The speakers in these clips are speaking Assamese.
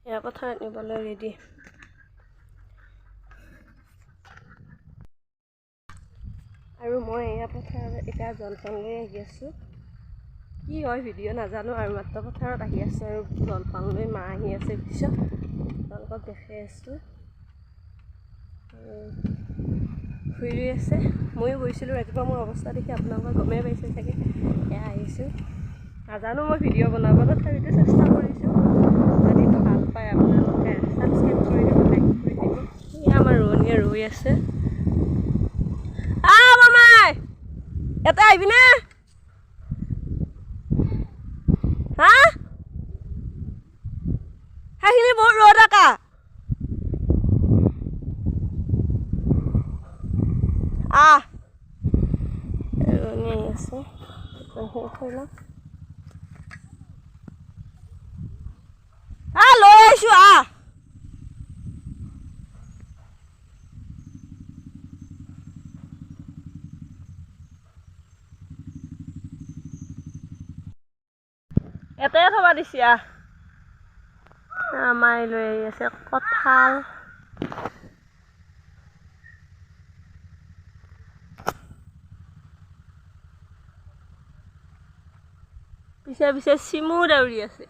এয়া পথাৰত নিবলৈ ৰেডি। আৰু মই এয়া পথাৰত এতিয়া জলপান লৈ আহি আছোঁ। কি হয় ভিডিঅ' নাজানো আৰু, মাত্ৰ পথাৰত আহি আছোঁ আৰু জলপান লৈ মা আহি আছে পিছত, আপোনালোকক দেখাই আছোঁ। ভুঁই ৰুই আছে, ময়ো গৈছিলোঁ ৰাতিপুৱা, মোৰ অৱস্থা দেখি আপোনালোকে গমেই পাইছে চাগে। এয়া আহিছোঁ, নাজানো মই ভিডিঅ' বনাব, তথাপিতো চেষ্টা কৰিছোঁ। যদি ভাল পায় আপোনালোকে ছাবস্ক্ৰাইব কৰি দিব, লাইক কৰি দিব। এয়া আমাৰ ৰোৱনীয়ে ৰুই আছে। মামাই ইয়াতে আহিবিনে? হা, সেইখিনি বহুত ৰ'দ আকা। আহ, ৰোৱনী আহি আছে। আহ, লৈ আহিছোঁ। আহ, ইয়াতে থবা দিছে। আহ, মায়ে লৈ আহি আছে কঁঠাল। পিছে পিছে চিমু দৌৰি আছে।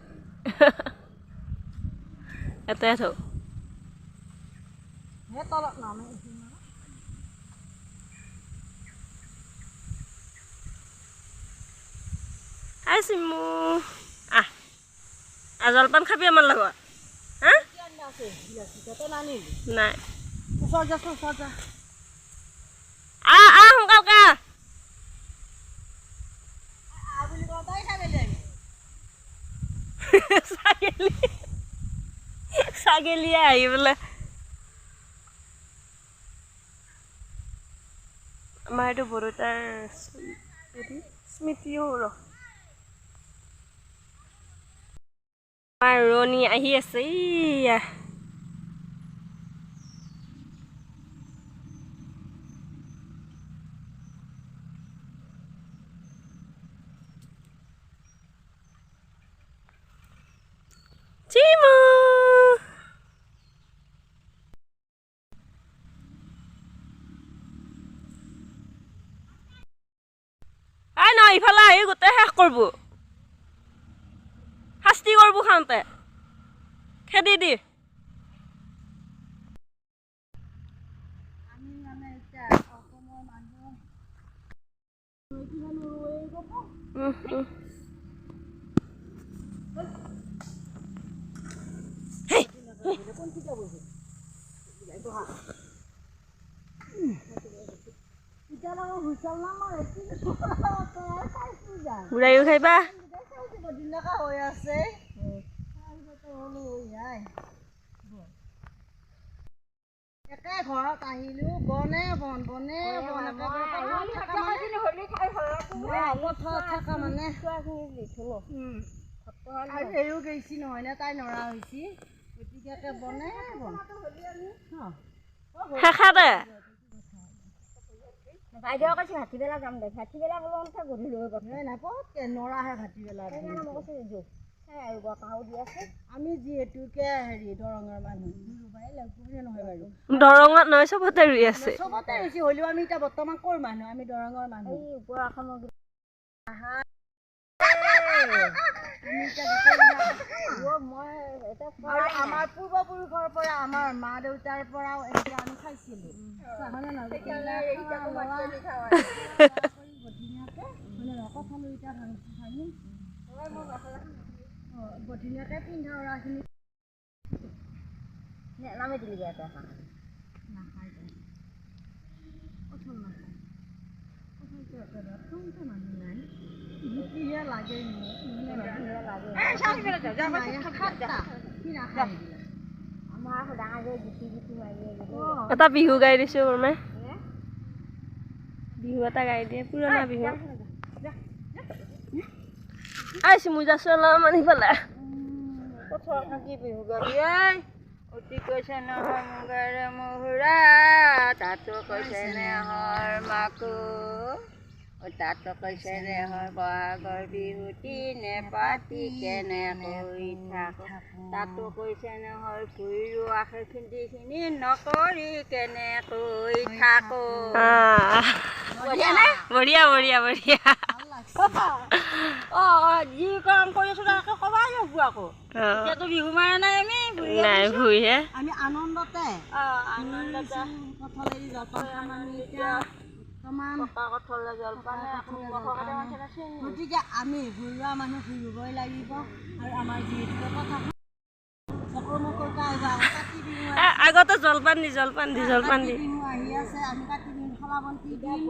ইয়াতে থৌ। হাই চিমু, আহ আহ, জলপান খাবি আমাৰ লগত? হা, নাই। আহ আহ, সোনকালকে আহ। ছাগলী ছাগলীয়ে আহি পেলাই আমাৰ এইটো বৰদেউতাৰ স্মৃতি সৌৰভ। আমাৰ ৰোৱনী আহি আছে। এইয়া চিমু, I ন ইফালে আহি গোটেই শেষ কৰিব, শাস্তি কৰিব খাওঁতে খেদি দি। বুঢ়াইও খাইবা। একে ঘৰত আহিলো, বনে বন বনে বন, পথাৰত থকা মানে আৰু এইও গৈছি নহয় নে, তাই নৰা হৈছি, গতিকে বনে বন। শেষাতে বাইদেউ কৈছে ভাটিবেলা যাম দে, ভাটিবেলা বোলো গধূলি হৈ গ'ল। নাই পতকে নৰাহে ভাটিবেলা। আৰু বতাহো দি আছে। আমি যিহেতুকে হেৰি দৰঙৰ মানুহ, ৰুবাই লাগিব নহয় বাৰু? দৰঙত নহয়, চবতে ৰুই আছে। চবতে ৰুইছে, হ'লেও আমি এতিয়া বৰ্তমান ক'ৰ মানুহ? আমি দৰঙৰ মানুহ। এই ওপৰ অসমৰ। আৰু আমাৰ পূৰ্বপুৰুষৰ পৰা, আমাৰ মা দেউতাৰ পৰাও এনেকৈ আমি খাইছিলোঁ, হয়নে নহয়? ধুনীয়াকৈ কঁঠালো এতিয়া ভাঙিম, ধুনীয়াকৈ পিন্ধা উৰাখিনি। নামি দিলি নাখায়, কঁঠাল নাখায়। কঁঠালটো একেবাৰে খাওঁতে মানুহ নাই, গুটিহে লাগে। এটা বিহু গাই দিছোঁ বৰমাই, বিহু এটা গাই দিয়ে, পুৰণা বিহু। I চিমু যাছো অলপমান সিফালে। কি বিহু গাবি? অতি কৈছে নহয় মুগাৰে মহুৰা, তাতো কৈছে নেহৰ মাকো। তাত কৈছে নহয়, বহাগৰ বিহুটি নেপাতি কেনেকৈ থাকো। তাতো কৈছে নহয়, ভুঁই ৰোৱা খেতিখিনি নকৰি কেনেকৈ থাকো। বঢ়িয়া নে? বঢ়িয়া বঢ়িয়া বঢ়িয়া। অঁ, যি কাম কৰি আছো তাকে ক'বাই লাগিব আকৌ। এতিয়াতো বিহু মাৰা নাই আমি। নাই, ভুঁইহে। আমি আনন্দতে অঁ, আনন্দতে কঠলেদি জলপান খাম আমি এতিয়া বৰ্তমান। পকা কঠলে জলপানে। গতিকে আমি ভুঁই ৰোৱা মানুহ, ভুঁই ৰুবই লাগিব। আৰু আমাৰ যিহেতুকে কথা কাতি বিহু আগতে জলপান দি, জলপান দি, জলপান দি। বিহু আহি আছে, আমি কাতি বিহু শলা বন্তি দিম।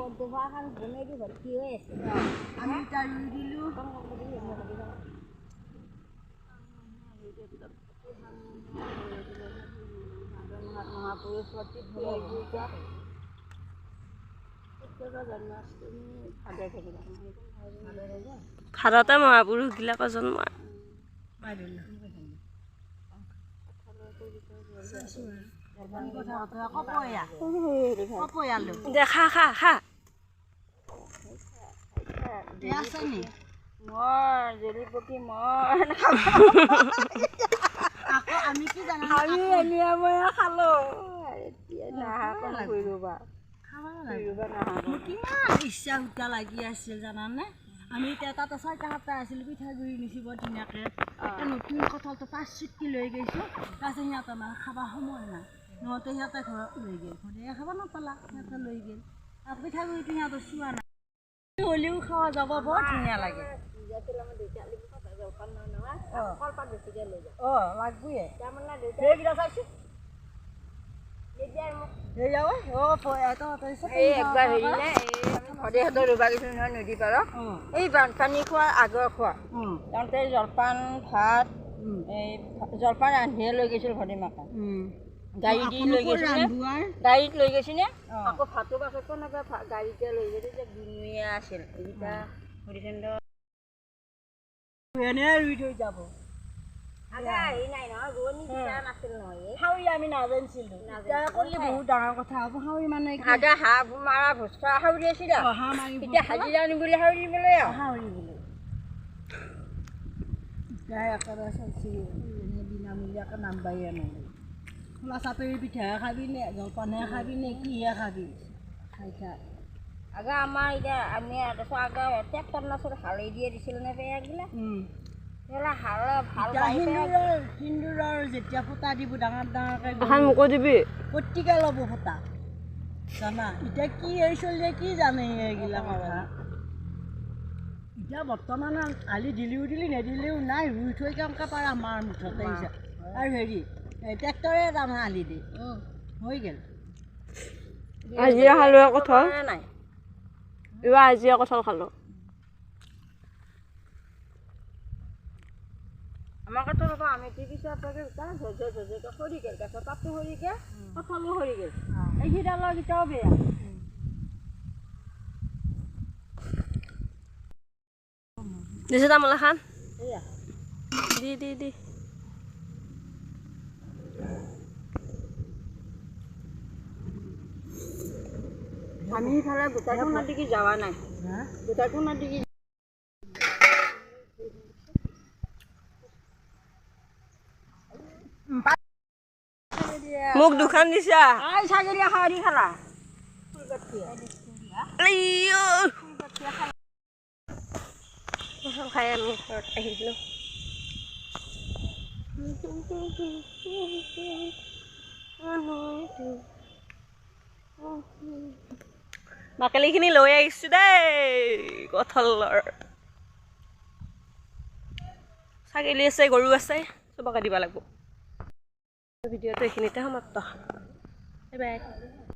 ভৰ্তি হৈ আছে। আমি এতিয়া ৰুই দিলোঁ। মহাপুৰুষ জন্মাষ্টমী ভাদে। ভাৰতে মহাপুৰুষবিলাকৰ জন্ম। দে, খা খা খা। মই জেলি পকি মই আকৌ আমি কি জানা? আমি এনে মই খালো। এতিয়া নাহা ভুঁই ৰুবা। মোৰ কিমান ইচ্ছা সূতা লাগি আছিল জানানে? আমি এতিয়া তাতে 6টা 7টা আছিলোঁ, পিঠাগুড়ি নিছোঁ বৰ ধুনীয়াকৈ। এতিয়া নতুন কঁঠালটো 5 চুটকি লৈ গৈছোঁ। তাৰপিছত সিহঁতে মানে খাব সময় নাই, নহওঁতে সিহঁতে ঘৰত লৈ গ'ল। ঘৰে খাব নাপালা, সিহঁতে লৈ গ'ল। আৰু পিঠাগুড়িটো সিহঁতে চোৱা নাই হ'লেও খোৱা যাব, বৰ ধুনীয়া লাগে। অঁ, লাগবয়ে। সেইকেইটা চাইছোঁ। এই একবাৰ হেৰি নাই, এই আমি ভদেহঁতৰ ৰুবা গৈছিলোঁ নহয় নদী পাৰত, এই বানপানী খোৱাৰ আগৰ খোৱা। যাওঁতে জলপান ভাত, এই জলপান ৰান্ধিয়ে লৈ গৈছিল ভদে মাকে। গাড়ী দি লৈ গৈছিলে, গাড়ীত লৈ গৈছিলে। আকৌ ভাতো পাছত কোনোবা গাড়ীতে লৈ গৈছে যে বিনুৱে আছিল এইকেইটা হৰিচন্দ্ৰ। এনে ৰুই থৈ যাব। হাউৰি আমি নাজানিছিলোঁ, এতিয়া কৰিলে বহুত ডাঙৰ কথা হ'ব। হাউৰি মানে কি? আগে হাঁহ মাৰা ভোজ খোৱা হাউৰি আছিল। হাঁহ মাৰি এতিয়া হাজিৰা আনিবলৈ হাউৰি দিবলৈ। হাউৰি বোলে এতিয়া একেবাৰে চাইছোঁ, বিনামূলীয়াকৈ নাম্বাৰীয়ে নলয়। খোলা চাপৰি পিঠাহে খাবি নে জলপানহে খাবি নে কিহে খাবি, খাই থাক। আগে আমাৰ এতিয়া আমি আগে ট্ৰেক্টৰ নাছিল, হালে দিয়ে দিছিল নে পেয়াগিলা। সিন্দুৰৰ যেতিয়া ফুটা দিব ডাঙৰ ডাঙৰকৈ এখন মোকো দিবি। প্ৰত্যেকে ল'ব ফুটা জানা। এতিয়া কি এই চলিয়ে কি জানে এইগিলা কথা। এতিয়া বৰ্তমান আলি দিলেও দিলি, নিদিলেও নাই, ৰুই থৈ কেনেকৈ পাৰা মাৰ মুঠতে আহিছে। আৰু হেৰি ট্ৰেক্টৰে তাৰমানে আলি দিয়ে, হৈ গ'ল। আজিয়ে খালোঁ কঁঠাল এইবাৰ, আজিয়ে কঁঠাল খালোঁ। আমাৰ কঁঠাল আমি পিছত ঝৰ ঝৰ সৰি গ'ল, গছৰ পাতটো সৰি গ'ল, কঁঠালো সৰি গ'ল। এই সিডালৰ কেইটাও বেয়া। দিছে তামোল এখন দি দি দি। আমি ইফালে গোটাইখনৰ দিকে যোৱা নাই, গোটাইখনৰ দিকে। মোক দুখন দিছা। ছাগলী শাৰী খালা। খাই আমি ঘৰত আহিছিলোঁ। বাকলিখিনি লৈ আহিছোঁ দেই কঁঠালৰ। ছাগলী আছে, গৰু আছে, চবকে দিব লাগিব। ভিডিঅ'টো এইখিনিতে সমাপ্ত। Bye bye.